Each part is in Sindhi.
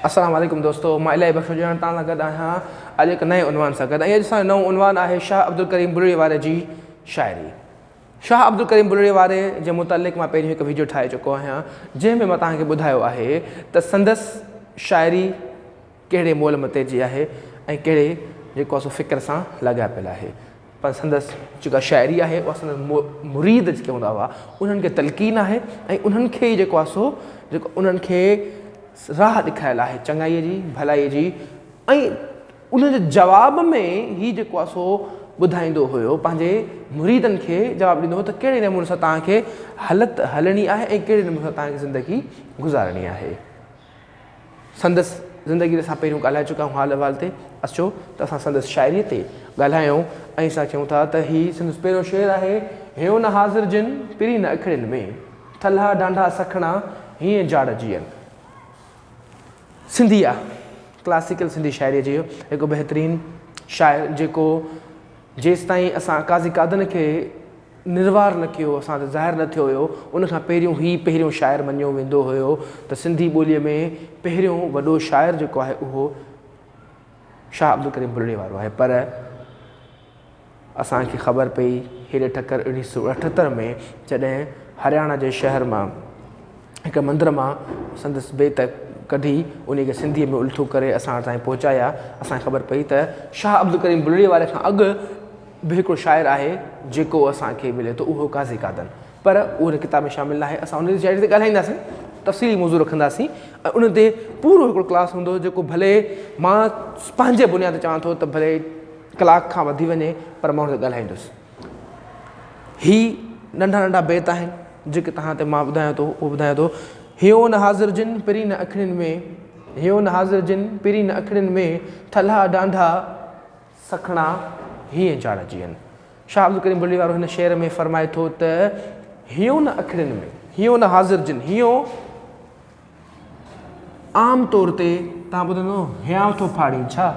السلام عليڪم دوستو مان الاهي بخش ڄاڻ توهان سان گڏ آهيان اڄ هڪ نئين عنوان سان گڏ ۽ اڄ اسان جو نئون عنوان آهي شاهه عبدالڪريم بلڙي واري جي شاعري شاهه عبدالڪريم بلڙي واري جي متعلق مان پهريون هڪ ويڊيو ٺاهي چڪو آهيان جنهن ۾ مان توهان کي ٻڌايو آهي ته سندس شاعري ڪهڙي مول متي جي آهي ۽ ڪهڙي جيڪو آهي سو فڪر سان لاڳاپيل آهي پر سندس جيڪا شاعري آهي اها سندس مريد جيڪي هوندا هئا انهن کي تلقين آهي ۽ انهن کي ئي جيڪو آهي سو جيڪو انهن کي راهه ڏکايل آهي چڱائي جي ڀلائي جي ۽ ان جي جواب ۾ هي جيڪو آهي سو ٻڌائيندو هيو پنهنجي مريدن کي جواب ڏيندو هو ته ڪهڙي نموني سان توهان کي هلت هلڻي آهي ۽ ڪهڙي نموني سان توهان کي زندگي گذارڻي آهي. سندس زندگي تي اسان پهريون ڳالهائي چڪا آهيون حال احوال تي اچو ته اسان سندس شاعري تي ڳالهايون ۽ اسان چئون ٿا ته هي سندس پهريون شعر آهي هيون نه حاضر جن پرين نه اکڙين ۾ ٿلها ڍانڍا سکڻا هيئن جاڙ جيئن. سنڌي آ ڪلاسيڪل سنڌي شاعري جي هڪ بهترين شاعر جيڪو جيستائين اسان قاضي قادن کي نروار نه ڪيو، اسان تي ظاهر نه ٿيو هيو، ان کان پهريون هي پهريون شاعر مڃيو ويندو هيو ته سنڌي ٻوليء ۾ پهريون وڏو شاعر جيڪو آهي اهو شاهه عبدالڪريم بلڙي وارو آهي پر اسان کي خبر پئي هيڏي ٺڪر اڻيهه سو اٺهتر ۾ جڏهن هرياڻا جي شهر مان هڪ مندر مان سندس بيت ڪڍي انهي کي سنڌيء ۾ الٿو ڪري اسان تائين پهچايا، اسان کي خبر پئي ته شاهه عبدالڪريم بلڙي واري کان اڳ به هڪڙو شاعر آهي جيڪو اسان کي ملي ٿو اهو قاضي قادن پر اهو هن ڪتاب ۾ شامل ناهي اسان ان جي شاعري تي ڳالهائينداسين تفصيلي موضوع رکنداسين ۽ ان تي پورو هڪڙو ڪلاس هوندو جيڪو ڀلي مان پنهنجي بنياد تي چوان ٿو ته ڀلي ڪلاڪ کان وڌي وڃي پر مان ان تي ڳالهائيندس هي ننڍا ننڍا بيت آهن جيڪي توهان تي مان ٻڌايان ٿو اهو ٻڌايان ٿو هيون حاضر جن پرين اکڙين ۾ هيون حاضر جن پرين اکڙين ۾ ٿلها ڊانڍا سکڻا هيئن جاڙ جيئن. شاهه عبدالڪريم بلڙي وارو هن شعر ۾ فرمائي ٿو ته هيون نه اکڙين ۾، هيون نه حاضر جن، هيون عام طور تي توهان ٻڌندو هيانء ٿو ڦاڙين ڇا؟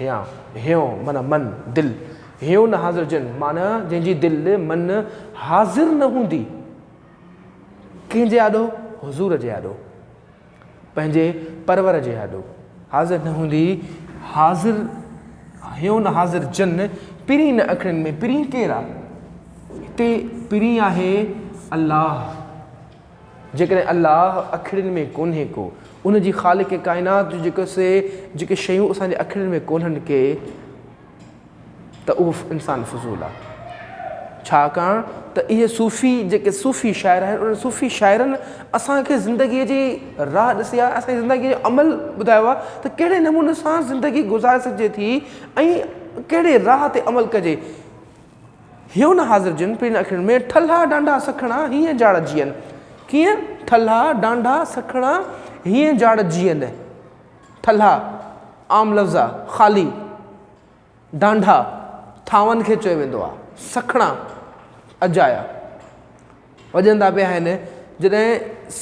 هيانء، هيون معنيٰ من، دل، هيون نه حاضر جن معنيٰ جنهن جي دل، من، حاضر نه هوندي، ڪنهن جي آڏو؟ حضور جي آڏو. پنهنجي پرور جي آڏو حاضر نه هوندي، حاضر هيون نه حاضر جن، پرين نه اکڙين ۾، پرين ڪير آ؟ هتي پرين آهي الله، جيڪڏهن الله اکڙين ۾ ڪونهي ڪو، ان جي خالق ڪائنات جون جيڪو سي جيڪي شيون اسان جي اکڙين ۾ ڪونهن ڪي، ته اهو انسان فضول آهي. ڇاڪاڻ ته اهي صوفي جيڪي صوفي شاعر آهن انهن صوفي شاعرن اسان کي زندگيء جي راهه ڏسي آهي اسان جي زندگيء جو عمل ٻڌايو آهي ته ڪهڙي نموني سان زندگي گذاري سگهجي ٿي ۽ ڪهڙي راهه تي عمل ڪجي. هيو نه حاضر جن پرين اکين ۾ ٺلها ڊانڍا سکڻا هيئن جاڙ جيئن. ڪيئن؟ ٺلها ڊانڍا سکڻا هيئن جاڙ جيئن. ٺلها، عام لفظ آ، خالي. ڍانڍا، ٿانون کي چيو ويندو آهي. سکڻا، اجايا. وڄندا پيا آهن. جڏهن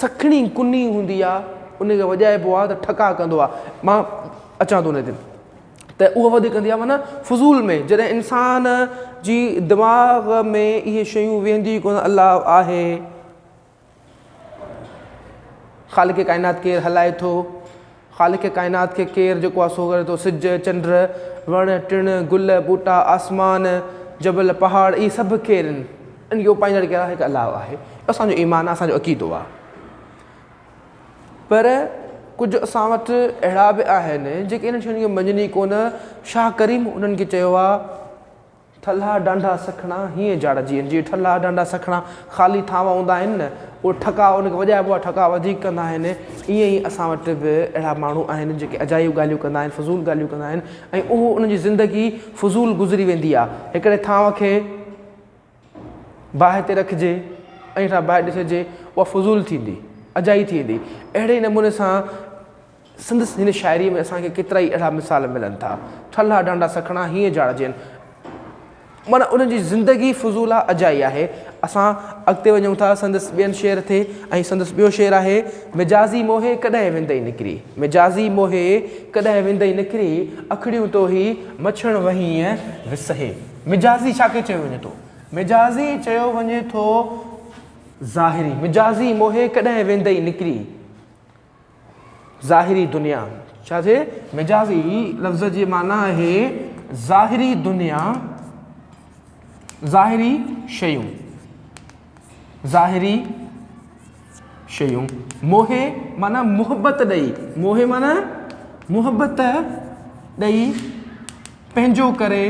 سکڻي ڪني هوندي آهي، ان کي وڄائبو آهي ته ٺڪاء ڪندو آهي. مان اچان ٿو ان تي. ته اهو وڌيڪ ڪندي آهي معنيٰ فضول ۾ جڏهن انسان جي دماغ ۾ اهي شيون ويهنديون ئي ڪونه الله آهي. خالق ڪائنات ڪير هلائي ٿو، خالق ڪائنات کي ڪير جيڪو آهي سو ڪري ٿو، سج، چنڊ، وڻ، ٽڻ، گل، ٻوٽا، آسمان، جبل، پهاڙ اهي سڀ ڪير آهن؟ ان کي اپائيندڙ ڪير آهي؟ هڪ الله آهي. اسان جو ايمان آهي، اسان جو عقيدو آهي. پر ڪجهه اسان وٽ اهڙا به آهن جيڪي انهن شين کي مڃين ئي ڪونه. شاهه ڪريم انهن کي چيو آهي. ٺلها ڊانڍا سکڻا هيئن جاڙ جيئن، جيئن ٺلها ڊانڍا سکڻا خالي ٿانو هوندا آهن نه، اهي ٺڪاء ان کي وڄائبو آهي، ٺڪاء وڌيڪ ڪندا آهن، ائين ئي اسان وٽ به اهڙا ماڻهو آهن جيڪي اجايون ڳالهيون ڪندا آهن، فضول ڳالهيون ڪندا آهن ۽ اهو انهن جي زندگي فضول گذري ويندي آهي. هڪڙي ٿانو کي باهه تي رکجي ۽ هيٺان باهه ڏسجي اها فضول ٿيندي، اجائي ٿي ويندي. اهڙي ئي نموني سان سندس هن شاعريء ۾ اسان کي ڪيترائي اهڙا مثال ملن ٿا. ٺلها ڊانڊا سکڻا هيئن جاڙجين. معنيٰ انهن جي زندگي فضول آ، اجائي آهي. اسان اڳتي وڃون ٿا سندس ٻين شعر تي ۽ سندس ٻيو شعر آهي، مجازي موهي ڪڏهن ويندئي نڪري، مجازي موهي ڪڏهن ويندئي نڪري، اکڙيون توهي مڇڻ وهينء وسهي. مجازي ڇا کي چيو وڃي ٿو؟ مجازي چيو وڃي ٿو ظاهري. مجازي موهي ڪڏهن ويندئي نڪري. ظاهري دنيا ڇا ٿئي؟ مجازي لفظ جي معنيٰ آهي ظاهري دنيا، ظاهري شيون، ظاهري شيون. موهي معنيٰ محبت ڏئي، موهي معنيٰ محبت ڏئي پنهنجو ڪري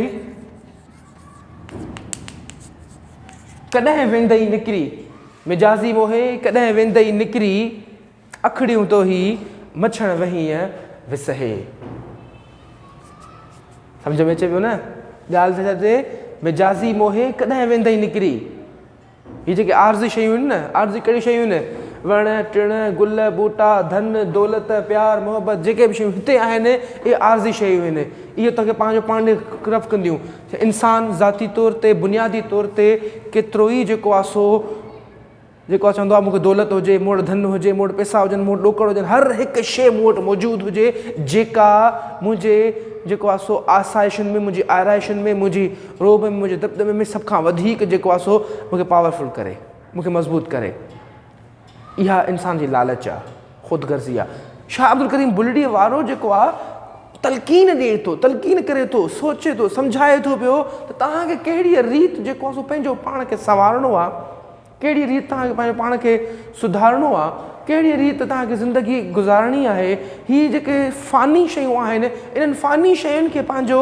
ڪڏهن ويندئي نڪري. مجازي موهي ڪڏهن ويندئي نڪري. اکڙيون تو هي مڇڻ وهينء وسهي. سمجهه ۾ اچي پيو نه ڳالهه ته ڇا چئي مجازي موهي ڪڏهن ويندئي نڪري. هي جيڪي عارضي شيون آهن نه عارضي ڪهڙيون شيون آهن وڻ ٽڻ گل ٻوٽا ڌن دولت پيار محبت جيڪي به شيون هتي آهن اهي عارضي شيون آهن اهي توکي پنهنجو پاڻ ڏي رف ڪنديون انسان ذاتي طور تي بنيادي طور تي ڪيترو ئي جيڪو آهي سو جيڪو چوندو آهي مون کي دولت هجي، مون وٽ ڌن هجي، مون وٽ پئسا هجن، مون وٽ ڏوڪڙ هجن، هر هڪ شيء مون وٽ موجود هجي جيڪا منهنجي جيڪو آهي سو آسائشن ۾ منهنجي آرائشن ۾ منهنجي رعب ۾ منهنجي دٻدٻي ۾ سڀ کان وڌيڪ جيڪو آهي سو مون کي پاورفل ڪري، مون کي مضبوط ڪري. اها انسان جي لالچ آهي، خود غرضي آهي. شاهه عبدالڪريم بلڙيء وارو جيڪو آهي تلقين ڏئي ٿو، تلقين ڪري ٿو، سوچي ٿو، سمجهائي ٿو پيو ته توهان کي ڪهڙيء ريت جيڪو آهي سو پنهنجو پاڻ کي سنوارڻو آهي. ڪهڙيء ريت توهان کي پنهنجو پاڻ کي سڌارڻو آ، ڪهڙيء ريت توهان کي زندگي گذارڻي آهي، هي جيڪي فاني شيون آهن، انهن فاني شين کي پنهنجو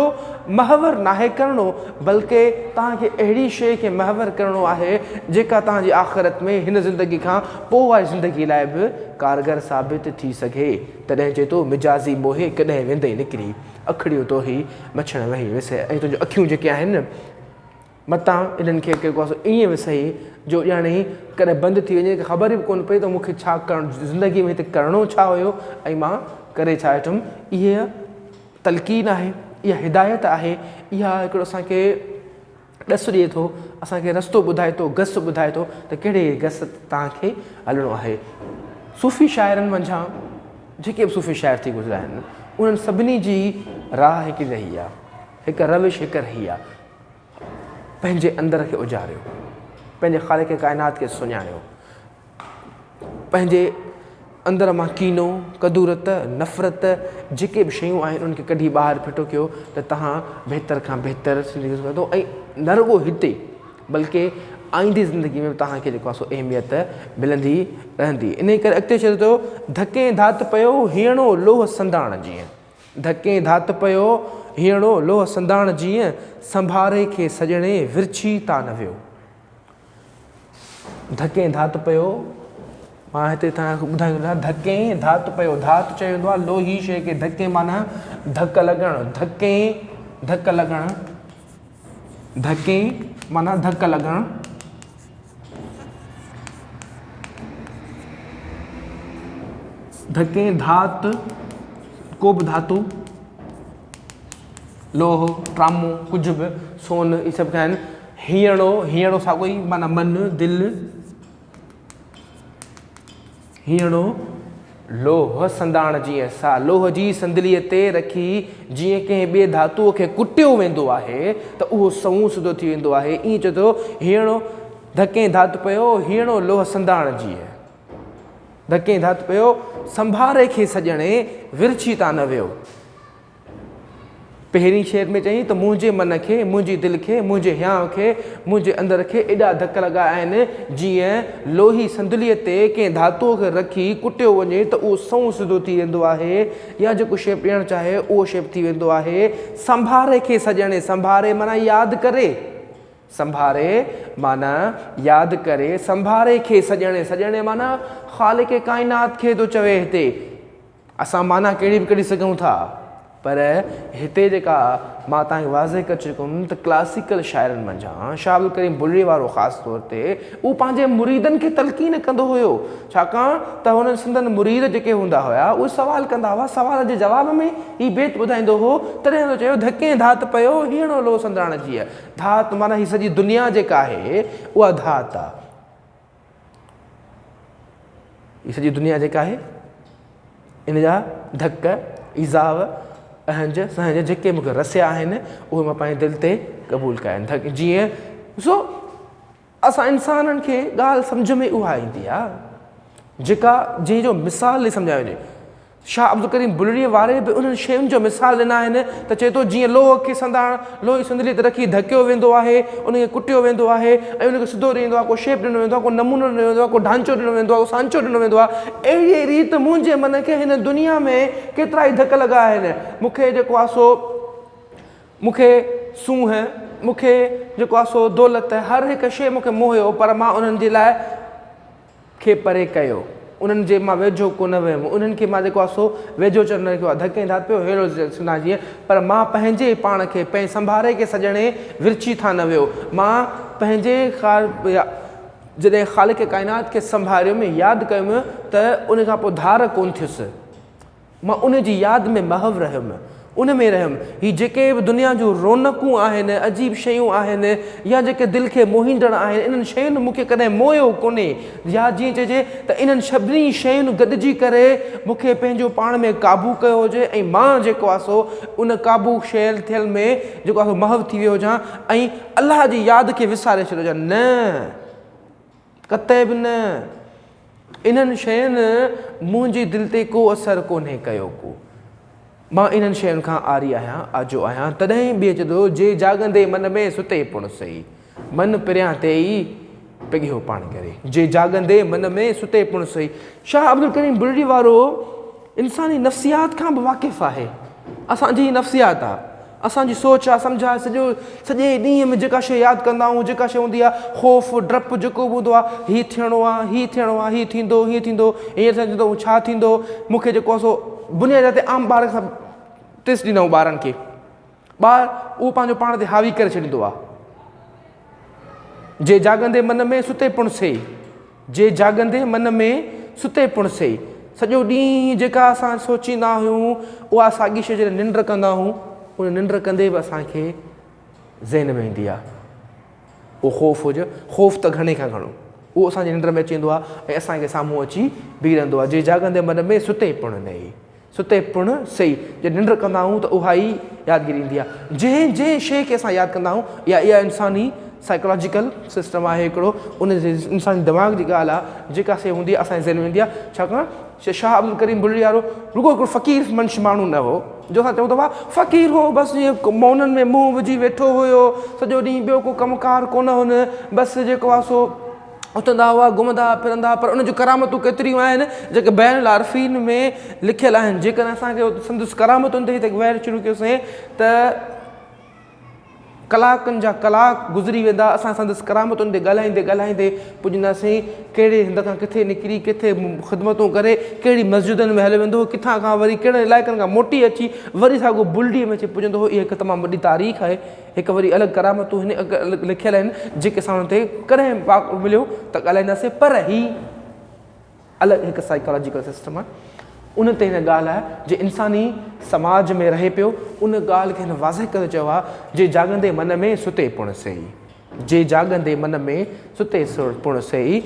محور ناهي ڪرڻو، بلڪه توهان کي اهڙي شيء کي محور ڪرڻو آهي، جيڪا توهان جي آخرت ۾ هن زندگي کان پوء واري زندگي لاء به ڪارگر ثابت ٿي سگهي. تڏهن چئي ٿو، مجازي موهي ڪڏهن ويندئي نڪري، اکڙيون توهي مڇڻ وهي وسهي ۽ تنهنجون اکيون جيڪي آهن، متان انهن کي ڪو ائين وسهي جو ڄاڻي ڪڏهن بند ٿي وڃي خبر ئي ڪونه پئي ته مون کي ڇا ڪرڻ زندگي ۾ هتي ڪرڻو ڇا هيو ۽ مان ڪري ڇا ويٺم. اها تلقين آهي، اها هدايت آهي، اها هڪڙو اسان کي ڏس ڏئي ٿو، اسان کي رستو ٻڌائي ٿو، گس ٻڌائي ٿو ته ڪهڙي گس تي توهان کي هلڻو آهي. صوفي شاعرن منجهان جيڪي به صوفي شاعر ٿي گذريا آهن، انهن سڀني جي راهه هڪڙي رهي آهي، هڪ روش هڪ رهي آهي. پنهنجي اندر کي اجاريو، پنهنجي خالق ڪائنات کي سڃاڻيو، پنهنجي اندر مان ڪينو، ڪدورت، نفرت جيڪي به شيون آهن انهن کي ڪڍي ٻاهر ڦٽو ڪيو ته توهان بهتر کان بهتر زندگي گذاريندو ۽ نه رڳو هتي بلڪه آئيندي زندگي ۾ به توهان کي جيڪو آهي سو اهميت ملندي رهندي. انهي ڪري اڳتي چئي ٿو ڌڪين ڌات پيو هيڻو لوهه سنداڻ جيئن. ڌڪين ڌات پيو، هينئڙو لوهه سنداڻ جيئن، سنڀاري کي سڄڻي، ورڇي تان نه ويو. ڌڪين ڌات پيو، مان هتي توهان کي ٻڌائيندو رهان، ڌڪين ڌات پيو، ڌات چيو ويندو آهي لوهي شيء کي، ڌڪين معنيٰ ڌڪ لڳڻ، ڌڪين ڌڪ لڳڻ، ڌڪين معنيٰ ڌڪ لڳڻ. ڌڪين ڌات، ڪو به ڌاتو، لوهه، ٽرامو، ڪجهه به، سون، اهي سڀ ڪيا آهن. هينئڙو، هينئڙو ساڳيو ئي معنيٰ من، دل. هينئڙو لوهه سنداڻ جيئن سا لوهه جي صندليء تي رکي جيئن ڪنهن ٻئي ڌاتوء کي ڪٽيو ويندو آهي ته اهو سنئون سڌو ٿي ويندو آهي، ائين چئي ٿو، هينئڙو ڌڪين ڌات پيو، هينئڙو لوهه سنداڻ جيئن ڌڪين ڌات پيو، سنڀاري کي سڄڻي ورڇي تان نه ويو. پهرين شعر ۾ چيائين ته منهنجي من کي، منهنجي دل کي، منهنجي هيانء کي، منهنجي اندر کي ايڏا ڌڪ لڳا آهن، جيئن لوهي صندليء تي ڪنهن ڌاتوء کي رکي ڪٽيو وڃي ته اهو سنئون سڌو ٿي ويندو آهي يا جيڪو شيپ ڏيڻ چاهي اهو شيپ ٿي ويندو آهي. سنڀاري کي سڄڻي، سنڀاري معنيٰ ياد ڪري، سنڀاري معنيٰ ياد ڪري، سنڀاري کي سڄڻي، سڄڻي معنيٰ خالق ڪائنات کي ٿو چوي هتي. اسان معنيٰ ڪهڙي به ڪڍي سگهون ٿا پر هتي جيڪا مان توهان کي واضح ڪري چڪو هيم ته ڪلاسيڪل شاعرن منجهان شاهه عبدالڪريم بلڙي وارو خاص طور تي اهو پنهنجي مريدن کي تلقين ڪندو هيو ڇاڪاڻ ته هنن سندن مريد جيڪي هوندا هيا اهي سوال ڪندا هئا سوال جي جواب ۾ هي بيت ٻڌائيندو هو تڏهن هن چيو ڌڪين ڌات پيو هيڻو لوهه سندراڻ جيء ڌات معنيٰ هي سڄي دنيا جيڪا آهي اها ڌات آهي. هي سڄي دنيا جيڪا آهي ان جا ڌڪ، ايذاء، اهنج سهنج جيڪي مون کي رسيا آهن اهي مان پنهنجي دل تي قبول ڪيا آهن. ڌڪ جيئن ڏسو اسان انسانن کي ڳالهه سمجهه ۾ اها ايندي آهي جيڪا جنهن جو مثال ڏئي سمجهايو وڃي. شاهه عبدالڪريم بلڙيء واري به انهن شين جو مثال ڏنا آهن ته چئي ٿو جيئن لوهه کي سنداڻ لوهي صندليء تي رکي ڌڪيو ويندو آهي، ان کي ڪٽيو ويندو آهي ۽ ان کي سڌو ڏيندو آهي، ڪو شيپ ڏنو ويندو آهي، ڪو نمونو ڏنو ويندو آهي، ڪو ڍانچو ڏنو ويندو آهي، ڪو سانچو ڏنو ويندو آهي، اهڙيء ريت منهنجي من کي هن دنيا ۾ ڪيترائي ڌڪ لڳا آهن. مون کي جيڪو آهي سو مون کي سونهن، مون کي جيڪو آهي سو دولت، هر هڪ شيء مون کي موهيو پر مان انهن جي لاء کي پري ڪيو، انهن جي مان ويجهو ڪونه ويم، انهن کي مان جيڪو آهي سو ويجهو اچڻ نه رکيو آهي، ڌڪ ۽ ڌات پيو ههڙو سنان جيئن، پر مان پنهنجي پاڻ کي پنهنجي سنڀاري کي سڄڻي ورڇي ٿان نه ويو، مان پنهنجي جڏهن خالق ڪائنات کي سنڀاريم، ياد ڪيم ته ان کان پوء ڌار ڪونه ٿيس. مان ان جي ياد ۾ محو رهيم، ان ۾ رهيم. هي جيڪي به دنيا جون رونقون آهن، عجيب شيون آهن يا جيڪي دل کي موهيندڙ آهن، انهن شين مون کي ڪڏهن موهيو ڪونهي يا جيئن چئجي ته انهن سڀني شين گڏجي ڪري مون کي پنهنجو پاڻ ۾ قابو ڪيو هجي ۽ مان جيڪو آهي سو ان قابو شيل ٿيل ۾ جيڪو آهي سو محو ٿي ويو هجان ۽ الله جي ياد کي وساري ڇڏيو هجان. نه! قطعي به نه. انهن شين منهنجي دل تي ڪو اثر ڪونهي ڪيو ڪو. مان انهن شين کان عاري آهيان، آجو آهيان. تڏهن به اچي ٿو، جي جاڳندي من ۾ ستي پڻ سهي. من پريان تي ئي پڳهيو پاڻ ڪري. جي جاڳندي من ۾ ستي پڻ سهي. شاهه عبدالڪريم بلڙي وارو انساني نفسيات کان به واقف آهي. اسان جي هي نفسيات آ. اسان جي سوچ آ، سمجهه آ، سڄو سڄي ڏينهن ۾ جيڪا شيء ياد ڪندا آهيون، جيڪا شيء هوندي آ، خوف، ڊپ جيڪو به هوندو آ، هي ٿيڻو آ، هي ٿيڻو آ، هي ٿيندو، هيئن ٿيندو، هيئن ٿيندو، ڇا ٿيندو، مون کي جيڪو آ سو بنيادي تي عام ٻار سان ٽيسٽ ڏيندا آهيون ٻارن کي، ٻار اهو پنهنجو پاڻ تي حاوي ڪري ڇڏيندو آ. جي جاڳندي من ۾ ستي پڻ سي. جي جاڳندي من ۾ ستي پڻ سي. سڄو ڏينهن جيڪا اسان سوچيندا آهيون اها ساڳي شيء جڏهن ننڊ ڪندا آهيون ان ننڊ ڪندي به اسان کي ذهن ۾ ايندي آهي. اهو خوف هجي خوف ته گهڻي کان گهڻو اهو اسان جي ننڊ ۾ اچي ويندو آهي ۽ اسان کي سامهون اچي بيهي رهندو آهي. جي جاڳندي من ۾ ستي پڻ نهي. ستي پڻ سئي، جڏهن ننڊ ڪندا آهيون ته اها ئي يادگيري ايندي آهي. جنهن جنهن شيء کي اسان ياد ڪندا آهيون يا اها انساني سائيڪالاجيڪل سسٽم آهي هڪڙو ان انساني دماغ جي ڳالهه آهي جيڪا شيء هوندي آهي اسان جي ذهن ۾ ايندي آهي ڇاڪاڻ شاهه عبدالڪريم بلڙي وارو رڳو هڪڙو فقير منش ماڻهو نه هو جو اسان چئون ٿا ڀاء فقير هو بس ائين مونن ۾ منهن وجهي ويٺو هيو سڄو ڏينهن ٻيو ڪو ڪم ڪار ڪونه هن بس جيڪو آهي سو اٿندا هئا، گهمندا هئا، ڦرندا هئا، پر ان جون ڪرامتون ڪيتريون آهن، جيڪي بيان العارفين ۾ لکيل آهن. جيڪڏهن اسان کي سندس ڪرامتن تي هتي ويهڻ شروع ڪيوسين ته ڪلاڪن جا ڪلاڪ گذري ويندا، اسان سندس ڪرامتن تي ڳالهائيندي ڳالهائيندي پڄنداسين، ڪهڙي هنڌ کان ڪٿي نڪري، ڪٿي خدمتون ڪري، ڪهڙي مسجدن ۾ هليو ويندو هو، ڪٿان کان وري ڪهڙن علائقن کان موٽي اچي وري ساڳو بلڊيء ۾ اچي پڄندو هو. اها هڪ تمام وڏي تاريخ آهي. هڪ وري الڳ ڪرامتون هن الڳ لکيل آهن جيڪي اسان ان تي ڪڏهن واقعو مليو ته ڳالهائينداسين پر هي الڳ هڪ سائيڪالاجيڪل سسٽم آهي ان تي هن ڳالهه آهي جي انساني سماج ۾ رهي پيو ان ڳالهه کي هن واضح ڪري چيو آهي جي جاڳندي من ۾ ستي پڻ سيئي جي جاڳندي من ۾ ستي پڻ سيئي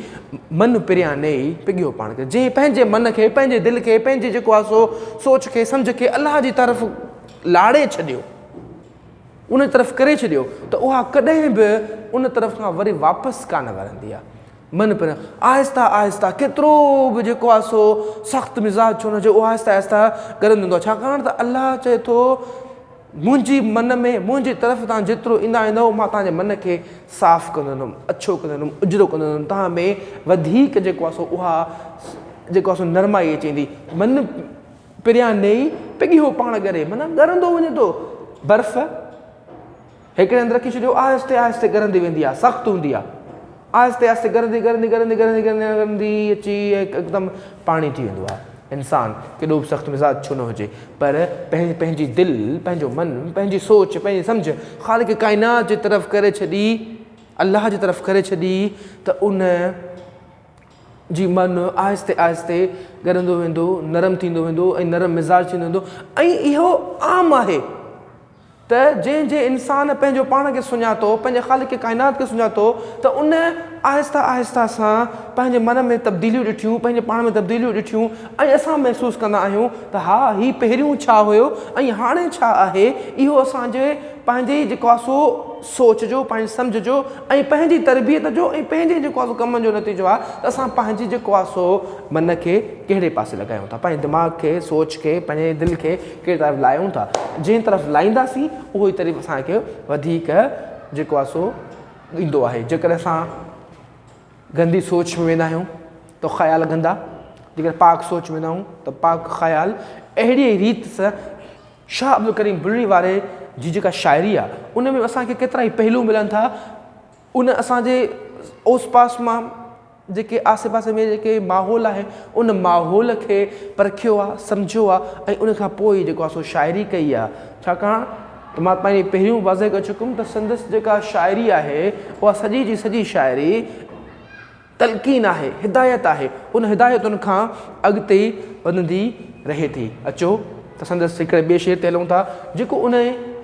من پريان نيئي پڳيو پاڻ کي جنهن پنهنجي من کي پنهنجي دل کي پنهنجي جيڪو آهي سو سوچ کي سمجھ کي الله جي طرف لاڙي ڇڏيو ان طرف ڪري ڇڏيو ته اها ڪڏهن به ان طرف کان وري واپس ڪانه ورندي آهي. من پر آهسته آهسته ڪيترو به جيڪو آهي سو سخت مزاج ڇو نه هجي اهو آهسته آهسته ڳرندو ويندو آهي ڇاڪاڻ ته الله چئي ٿو منهنجي من ۾ منهنجي طرف تان جيترو ايندا ويندؤ مان توهان جي من کي صاف ڪندو اڇو ڪندو اجرو ڪندو توهان ۾ وڌيڪ جيڪو آهي سو اها جيڪو آهي سو نرمائي اچي ويندي من پريان نيئي پڳهيو پاڻ ڳري معنيٰ ڳرندو وڃي ٿو. برف هڪڙي هنڌ رکي ڇڏيو آهستي آهستي ڳرندي ويندي آهي سخت هوندي آهي آهستي آهستي ڳرندي ڳرندي ڳرندي ڳرندي ڳرندي ڳرندي اچي هڪدم پاڻي ٿي ويندو آهي انسان ڪيڏو به سخت مزاج ڇو نه هجي پر پنهنجي دل پنهنجو من پنهنجي سوچ پنهنجي سمجهه خالق ڪائنات جي طرف ڪري ڇڏي الله جي طرف ڪري ڇڏي ته ان جي من آهستي آهستي ڳرندو ويندو، نرم ٿيندو ويندو ۽ نرم مزاج ٿيندو ويندو ۽ اهو عام آهي ته جنهن جنهن انسان پنهنجو پاڻ کي سڃاتو، پنهنجي خالق ڪائنات کي سڃاتو ته ان آهستي آهستي اسان پنهنجي من ۾ تبديليون ڏٺيون، پنهنجي پاڻ ۾ تبديليون ڏٺيون ۽ اسان محسوس ڪندا آهيون ته ها هي پهريون ڇا هيو ۽ هاڻي ڇا آهي، اهو اسان جي پنهنجي ئي جيڪو آهي سو سوچ جو، پنهنجي سمجهه جو ۽ پنهنجي تربيت جو ۽ پنهنجي جيڪو آهي سو ڪمن جو نتيجو آهي ته اسان پنهنجي جيڪو آهي سو من کي ڪهڙي پاسي لڳايون ٿا، پنهنجي دماغ کي، سوچ کي، پنهنجي دل کي ڪهڙي طرف لايون ٿا، جنهن طرف لائينداسين اهو ئي طرف اسان کي وڌيڪ جيڪو آهي سو ايندو آهي. جيڪڏهن اسان گندي سوچ ۾ ويندا آهيون ته خيال گندا، جيڪڏهن پاڪ سوچ ۾ ويندا آهيون ته پاڪ خيال. اهڙيء ريت سان شاهه عبدالڪريم بلڙي واري جي جيڪا شاعري آهي ان ۾ اسان کي ڪيترا ئي پهلو ملن ٿا. ان اسان جي اوس پاس مان جيڪي آسي پاسي ۾ جيڪي ماحول آهي ان ماحول کي پرکيو آهي، سمجهيو آهي ۽ ان کان پوء ئي جيڪو آهي سو شاعري ڪئي آهي. ڇاڪاڻ ته مان پنهنجي پهريون واضح ڪري چڪم ته سندس جيڪا شاعري آهي اها سڄي جي سڄي شاعري تلقين آهي، هدايت آهي، ان هدايتن کان اڳتي وڌندي رهي ٿي. اچو ته سندس هڪڙي ٻئي شعر تي هلون ٿا جيڪو ان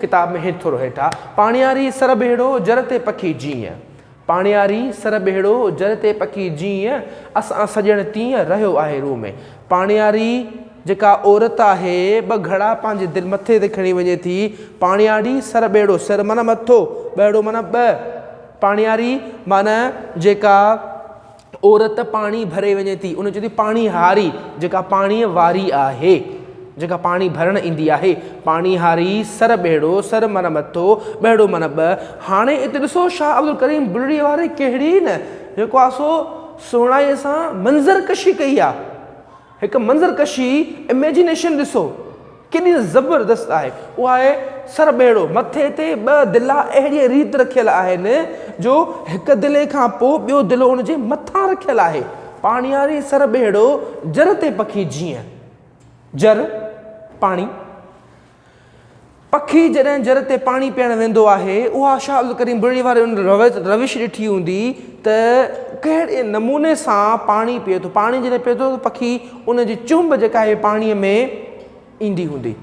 ڪتاب ۾ هيٺ ٿورو هيٺ آهي. پاڻياري سر ٻيڙو جر تي پکي جيئن. پاڻياري سر ٻيڙو جر تي پکي جيئن، اسان سڄڻ تيئن رهيو آهي روح ۾. پاڻياري جيڪا عورت آهي ٻه گهڙا پنهنجي دل مٿي تي کڻي وڃي ٿي. پاڻياري سر ٻيڙو، سر معنيٰ مٿو، ٻيڙو معنيٰ ٻه. پاڻياري معنيٰ جيڪا عورت پاڻي ڀري وڃي ٿي، ان چئي ٿي پاڻي هاري، جيڪا پاڻيء واري آهي، جيڪا پاڻي ڀرڻ ايندي آهي. پاڻي هاري، سر ٻهڙو، سر معنيٰ مٿو، ٻهڙو معنيٰ ٻه. هاڻي اتي ڏسو شاهه عبدالڪريم بلڙيء واري ڪهڙي نه جيڪو آهي سو سهڻائيء سان منظر ڪشي ڪئي آهي. هڪ منظر ڪشي Imagination ڏسو ڪيڏي نه زبردست آهي. اها آهي سر ٻيڙو، مٿي تي ٻه دلا اهڙيء ريت رکيل آهن جو هڪ دلي کان پوء ٻيو دلو ان جي مٿان رکيل آهي. پاڻياري سر ٻيڙو جر تي پکي جيئن. جر، پاڻي. پکي جڏهن جر تي پاڻي پيئڻ ويندو آهي، اها شاهه عبدالڪريم بلڙي واري ان روش ڏٺي هوندي ته ڪهڙي نموني سان پاڻي پيئي ٿو. پاڻي جڏهن پيئي ٿو ته پکي ان جي چهنب جيڪا آهي پاڻيء ۾ ايندي هوندي.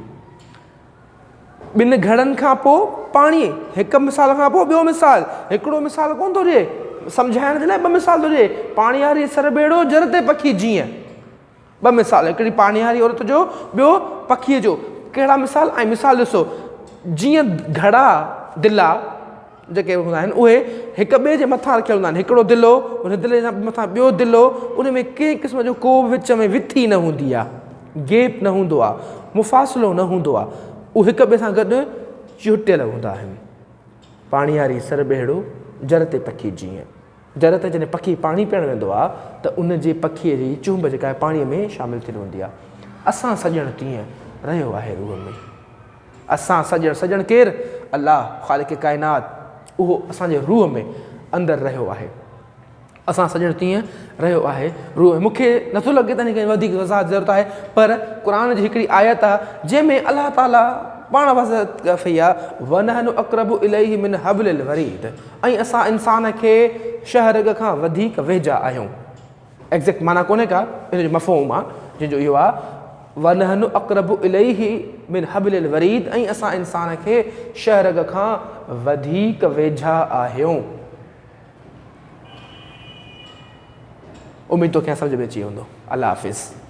ٻن گهڙن کان پوء پاڻي، هڪ مثال کان پوء ٻيو مثال، هڪڙو مثال ڪونه ٿو ڏئي، سمجهائڻ جي لاء ٻه مثال ٿو ڏئي، پاڻياري سر ٻيڙو جر تي پکي جيئن. ٻه مثال، هڪڙي پاڻياري عورت جو، ٻيو پکيء جو. ڪهڙا مثال؟ ۽ مثال ڏسو، جيئن گهڙا، دلا، جيڪي هوندا آهن، اهي هڪ ٻئي جي مٿان رکيل هوندا آهن. هڪڙو دلو، ان دلي جي مٿان ٻيو دلو، ان ۾ ڪنهن قسم جو ڪو به وچ ۾ وٿي نه هوندي آهي، گيپ نه هوندو آهي، مفاصلو نه هوندو آهي، اهي هڪ ٻئي سان گڏ چهٽيل هوندا آهن. پاڻياري سر ٻيڙو، جر تي پکي جيئن. جر ته جڏهن پکي پاڻي پيئڻ ويندو آ ته ان جي پکيء جي چهنب جيڪا آهي پاڻيء ۾ شامل ٿيل هوندي آ. اسان سڄڻ تيئن رهيو آهي روح ۾. اسان سڄڻ، سڄڻ ڪير؟ الله، خالق ڪائنات، اهو اسان جي روح ۾ اندر رهيو آهي. اسان سڄڻ تيئن رهيو آهي روح ۾. مون کي نٿو لڳي ته ان کي وڌيڪ وضاحت جي ضرورت آهي پر قرآن جي هڪڙي آيت آ جنهن ۾ الله تعاليٰ پاڻ وضاحت ڪئي آ ونحن اقرب اليه من حبل الوريد. ۽ اسان انسان کي شهه رڳ کان وڌيڪ ويجها آهيون. ايگزيڪٽ معنيٰ ڪونهي ڪا، ان جو مفهوم آ، جنهن جو اهو آ، ونحن اقرب اليه من حبل الوريد ۽ اسان انسان کي شهه رڳ کان وڌيڪ ويجها آهيون. اميد توکي سمجهه ۾ اچي ويو هوندو. الله حافظ.